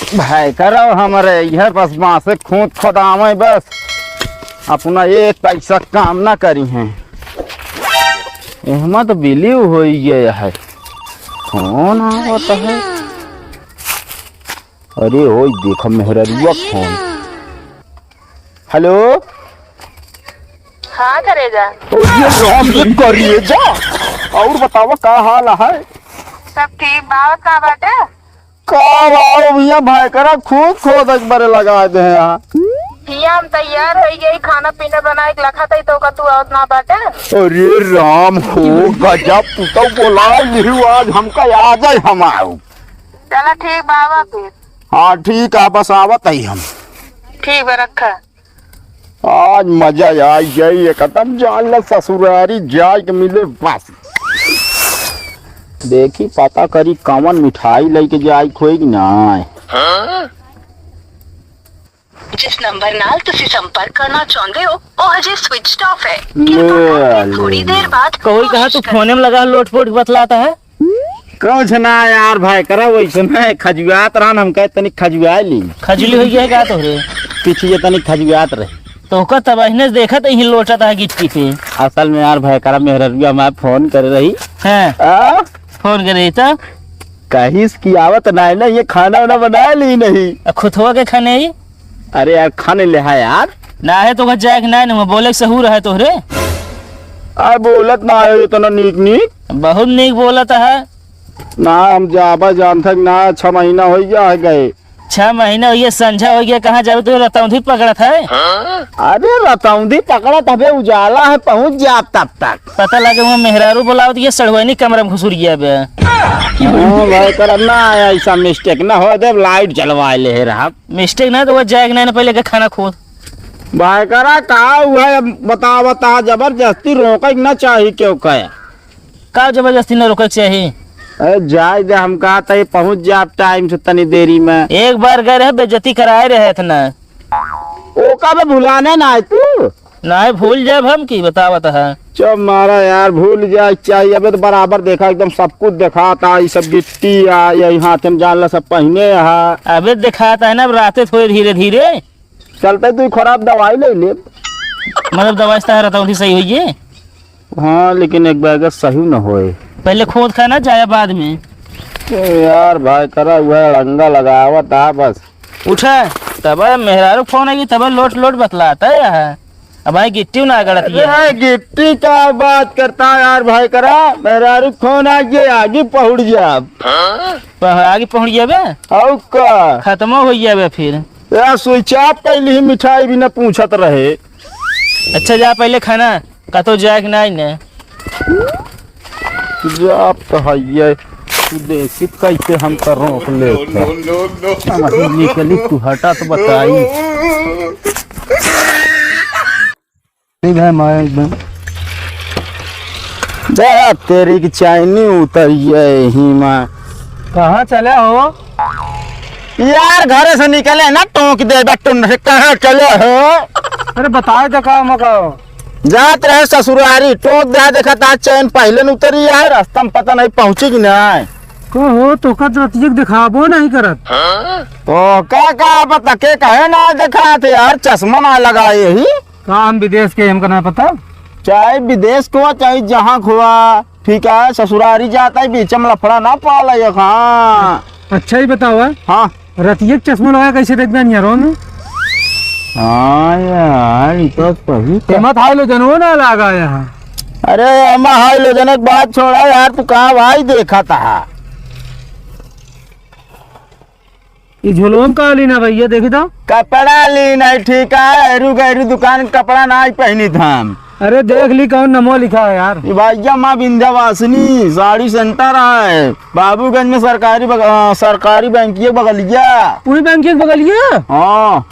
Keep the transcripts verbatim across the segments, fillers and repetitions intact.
भाई करो हमरे इहर बस बाँसे खूँद खोदावे बस, अपना एक पैसा काम ना करिहैं। एहमा तो बिलियो होइ गया है, फोन आवत है। अरे ओए देखो मेहररुआ फोन। हेलो। हाँ करेजा। ओ ये राम ये करेजा। और बतावा का हाल है? सब ठीक बा, और का बाटे? का बाबू भैया भाई करा खूँद खोदक बरे लगाइ दे हैं यहाँ। भैया हम तैयार होइ गए, खाना पीना बनाए के लखा तई तो का तू आवत ना बाटे। अरे राम हो गजब तू तो बोला लिहू आज हमका आ जाए हम आऊ। चला ठीक बाबा फिर। हाँ ठीक है बस आवत ही हम। ठीक बा रखा। आज मजा आई जाई एकदम, जान ला ससुरारी जाए के मिले बस। देखी पता करी कवन मिठाई लइके जाए के होई कि नाय। जिस नंबर नाल तुसी संपर्क करना चाहुंदे हो, वो हजे switched off है। कृपया ले बाद में थोड़ी ले। देर बाद कोशिश करें। कहा तू फोने में लगा लोट पोट बतलाता है। कुछ ना यार भाई करा वैसे ना खजुआत रहन हम कहे तनी खजुआ ली। खजुली होइ गया का तोहरे? पीछे तनी खजुआत रहे। तो ओकर तबाही ने देखत ही लोटत है गिट्टी पे। असल में यार भाई करा मेहररुआ हमार फोन करे रही। हाँ। आ? फोन करे रही तो? कहिस कि आवत नाय ना ये खाना वाना बनाए ली नहीं। आ खुथवा के खाने ही? अरे यार खाने ले है यार। ना है तो घर जाए के ना, ना बोले के सहूर है तोहरे। आ बोलत ना है इतना नीक नीक। बहुत नीक बोलत है। ना हम जाबा जानत है कि ना, छह महीना होइ गया है गए। छह महीना होइ गया, संझा होइ गया, कहाँ जाबे तो रतौंधी पकड़त है। अरे रतौंधी पकड़त हबे, उजाला है, पहुँच जाब तब तक। पता लगे वहाँ मेहरारू बोलावत ये सड़ुआनी कमरा में घुसुर गया बे। हाँ भाई, कर ना आया ऐसा mistake ना हो, देव light जलवा ले है रहा। Mistake ना तो वो जाएगा ना, ना पहले के खाना खोद। भाई करा का हुआ है, बता, बता, जबरदस्ती रोके के ना चाही क्यों का? का जबरदस्ती ना रोके के चाही? अरे जाए दे, हम कहा था ये पहुँच जाब time से तनी देरी में। एक बार गए रहे, बेइज्जती कराए रहे थे ना। ओका बे भुलाने ना है तू? नाहीं, भूल जाब हम की, बतावत है। चुप मारा यार, भूल जाए के चाहिए। अबे तो बराबर देखा, एकदम सब कुछ देखाता, ई सब गिट्टी आ, यही हाथे में जान ला सब पहिने हा। अबे देखाता है ना, अब राते थोड़े धीरे धीरे। चलते तू खराब दवाई ले ले। मतलब दवाई से रतौंधी सही होइए? हाँ, लेकिन एक बार अगर सही न होए। पहले खोद खा ना, जाया बाद में। ए यार भाई, करा हुआ है, अड़ंगा लगावत आ बस। उठा, तब मेहरारू फोन आई, तब लोट लोट बतलाता है यहाँ। अब भाई गिट्टी ना गड़त ये। अरे गिट्टी का बात करता है यार भाई, करा मेहरारू फोन आ गया, आगे पहुड़ गया अब। हाँ? आगे पहुड़ गया बे? और का? खत्मो हो गया बे फिर। यार switch off कैली ही, मिठाई भी ना पूछत रहे। अच्छा जा पहले खाना, का तो जाए के नाहीं ने। जा तो हइये, तू देखी कैसे हम तो रोक लेत है। No, no, no, no। हम ही निकली, तू हटा तो बताई। ठीक है, मैं एकदम जा तेरी की चैनी उतरिए ही माँ। कहाँ चले हो? यार, घरे से निकले ना, टोंक दे बे टुन से, कहाँ चले हो? अरे, बताए तो का मका हो? जात रहे ससुरारी, टोंक दे, देखा ता चैन पहले न उतरी है, रास्ता में पता नहीं पहुँची कि नहीं। को हो, तो का रतिया के देखाबो नहीं करत। तो का, का पता के कहे ना देखात यार, चश्मा ना लगाए ही। का हम विदेश के, हमका ना पता। चाहे विदेश को, चाहे जहाँ खुआ, ठीक है, ससुरारी जाता है, बीच में लफड़ा ना पाला ये, हाँ। अच्छा ही बतावा। हाँ। रतिया के चश्मा लगा कैसे देखबे अनियरो में? हाँ यार, ये तो सही कहा। एमा तो halogen वो ना लगा यहाँ। अरे, एमा halogen एक बात छोड़ा यार, तू कहाँ भाई देखा था? ई झोलवा में का लीना भैया, देखी तो। कपड़ा लीना है, ठीक है, हरू गहरू दुकान के कपड़ा ना ही पहनी था हम। अरे देख ली कौन नमो लिखा है यार। ई भैया माँ विंध्यवासिनी साड़ी center है, बाबूगंज में सरकारी बग-, अ, सरकारी बैंकिया बगलिया। वही बैंकिया बगलिया? हाँ।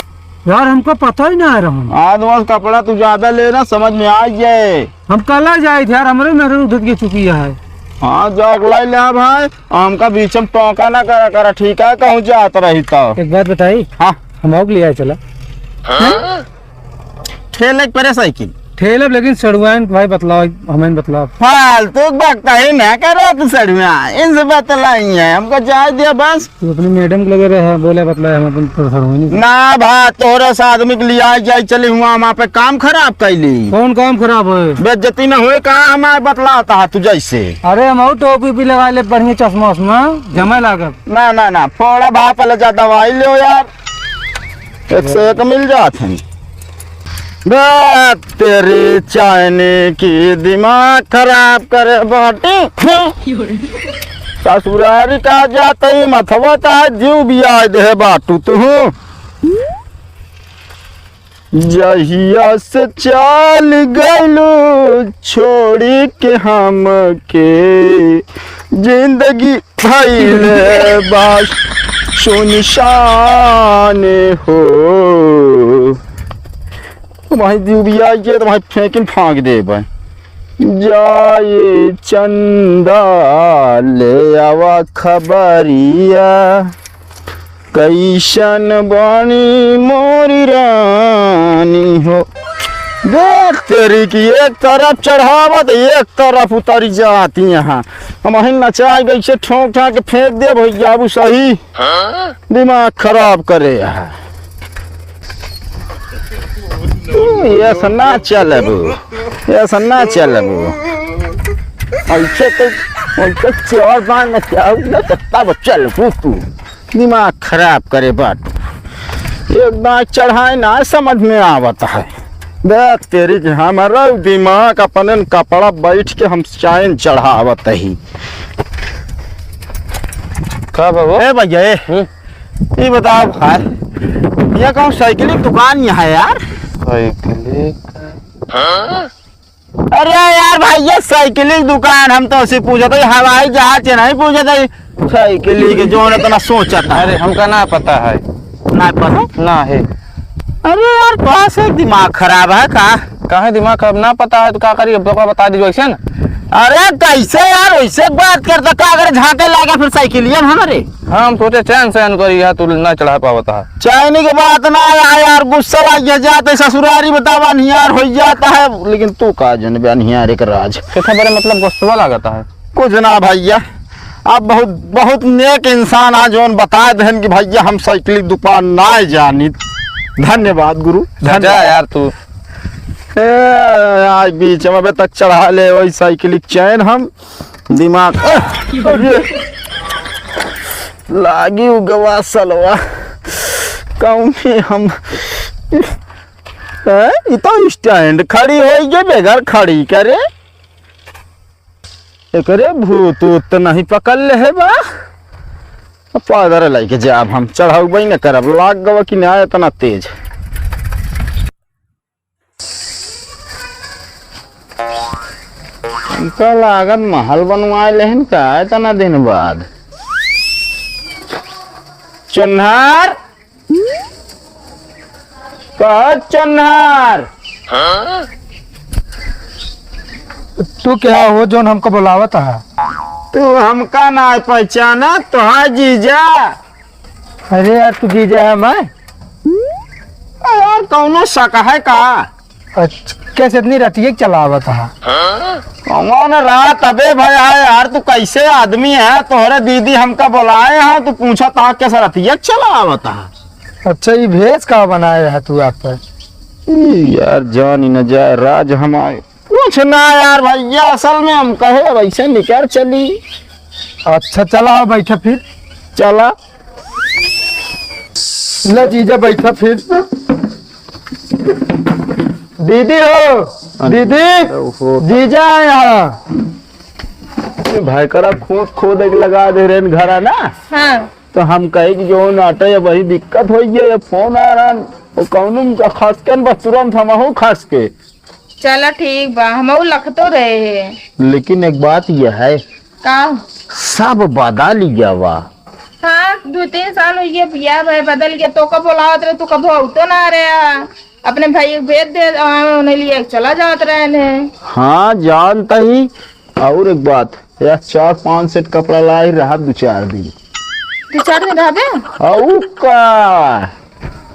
यार हमको पता ही ना है रहन। आज वहाँ कपड़ा तू ज्यादा लेना, समझ में आ जाए। हम कला जाए थे यार, हमरे मेहरारू धुत के चुकी है। हाँ, जाके लाई ले भाई, हमका बीच में टोंका ना करा, करा, ठीक है, कहूँ जात रही तो। एक बात बताई? हाँ। हम आउक ले आए चला। हाँ? ठेले के परे साइकिल। ठेलब, लेकिन सड़ुआइन के भाई बतलाओ, हमें बतलाओ। फालतू के बात कहीं ना करो तू सड़ुआ, इनसे बतलाई है, हमको जाए दिया बस। तू अपनी मैडम के लगे रहे, बोले बतलाए, हम अपन तो सड़ुआइन। ना भा, तोरे से आदमी के लिया जाए, चली हुआ, हम पे काम खराब कैली। कौन काम खराब है? बेइज्जती न होए, कहाँ हमारे बतलाता है तू जैसे? अरे हम और टोपी भी लगा ले, बढ़िया चश्मा उश्मा, जमे लागब। ना, ना, ना, फोड़ा भा, पहले जा दवाई लो यार। एक से एक मिल जात हैं। बे, तेरी चाइनी की दिमाग खराब करे बाटी। ससुरारी का जाते ही मथवा ता जीव बियाह दे बाटू तू। जहिया से चाल गइलू छोड़ी के हमके, जिंदगी भइले बा सुनसान हो। वहीं जीव बियाह के तो वहीं फेंकिन फांक देबे। जाए चंदा ले आवा खबरिया, कैसन बानी मोरी रानी हो। देख तेरी की एक तरफ चढ़ावत, एक तरफ उतरी जाती यहाँ। हम अहिन नचाए गई से ठोंक ठाक के फेंक दे भैया, अब सही। हाँ? दिमाग खराब करे है। तू ऐसा ना चलबू, ऐसा ना चलबू। ऐसे तो, ऐसे चार बार न क्या, न तब चलबू तू। दिमाग खराब करे बाटू। एक बार चढ़ाए ना समझ में आवत है। देख तेरी के हमारा दिमाग अपने कपड़ा बैठ के हम चैन चढ़ावत ही। का बाबू? ए भैया, ए, हम्म? ई बताओ भाई, ये कौन साइकिल की दुकान यहाँ है यार? साइकिल का? अरे यार भाई, ये साइकिल की दुकान, हम तो उसे पूछत है, हवाई जहाज से नहीं पूछत है, साइकिल के जौन इतना सोचत है। अरे हमका ना पता है। ना पता? ना है। अरे यार, तो से दिमाग खराब है का? काहे दिमाग खराब? ना पता है तो का करी, अब तो का बता दीजिए ऐसे ना। अरे कैसे यार, वैसे बात करता, का अगर झांके लागे फिर साइकिलिया में हमारे? हाँ, हम सोचे चैन से अन करी, यहाँ तू ना चढ़ा पावता है। चैन के बात ना आया यार, गुस्सा लग गया, जाते ससुरारी बतावा निहार हो जाता है, लेकिन तू का जनबे निहार एक राज। कितना बड़े मतलब गुस्सा लागता है। कुछ ना भैया, आप बहुत, बहुत नेक इंसान आ, जौन बता देहन कि भैया हम साइकिल की दुकान ना जानी। धन्यवाद गुरु, जा, जा धन्यवाद। यार तू। ए, आज बीच में अबे तक चढ़ा ले वही साइकिल की चैन हम दिमाग, अरे, लागी उगवा सलवा। कहूँ में हम, ए, ई तो स्टैंड खड़ी होई गई, बेगर खड़ी करे। एकरे भूत ऊत तो नहीं पकड़ ले है बा? अब पैदल लेके जाब हम, चढ़ाऊ बई न करब, लाग गवा कि ना इतना तेज। हमका लागत महल बनवाए लेहन का इतना दिन बाद। चुन्हार, कह चुन्हार। तू क्या हो जोन हमको बुलावत है? तू हमका ना पहचाना, तो है जीजा। अरे यार, तू जीजा है मैं? यार, कौनो शक है का? अच्छा, कैसे इतनी रतिये के चलावत है? कौन रात अबे भया है यार, तू कैसे आदमी है? तोहरे दीदी हमका बुलाए हैं, तू पूछत है कैसे रतिये के चलावत है? अच्छा, ये भेष का बनाए है तू आप पर? ई यार, जान ही न जाए राज हमारे। कुछ ना यार भैया, असल में हम कहे वैसे निकर चली। अच्छा, चला बैठा फिर। चला। ले जीजा बैठा फिर। दीदी हो, हाँ। दीदी, ओहो। जीजा है यहाँ। भाई करा खोद खोद के लगा दे रहे हैं घरा ना। हाँ। तो हम कहे कि जो नाटे ये बड़ी दिक्कत हो गई है, ये फोन आ रहा है, वो कौनो खस के न बस तुरंत हम हो खस के। चला ठीक बा, हमहू लखतो रहे हैं। लेकिन एक बात यह है, का? सब बदल गया बा। हाँ, दो तीन साल हो गया, बिया भाई बदल गया, तो कब बोलावत रहे, तू कब होतो ना रहे, अपने भाई के भेज दे, आ, उन्हें लिए चला जात रहे ने। हाँ, जानता ही। और एक बात, यार, चार पांच सेट कपड़ा लाई रहा दो चार दिन। दो चार दिन रहबे? और का?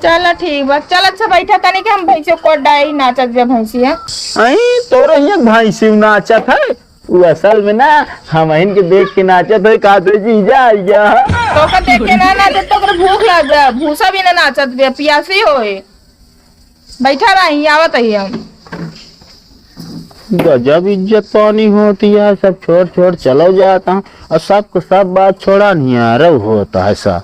चला ठीक बा, चल अच्छा बैठा तनी के हम भैंसियो को डाई नाचत बे भैंसिया। आई तोरे हियाँ भैंसी नाचत है, उ असल में ना हमहिन के देख के नाचत है, कहत है जीजा आइया। तो का देख के ना नाचत तो ओकरे भूख लाग बे, भूसा भी ना नाचत बे, पियासी होए। बैठा रही, आवत ही हम। गजब इज्जत पानी होती है, सब छोड़ छोड़ चलो जाता और सबको सब बात छोड़ा नहीं आ रहा होता है सा।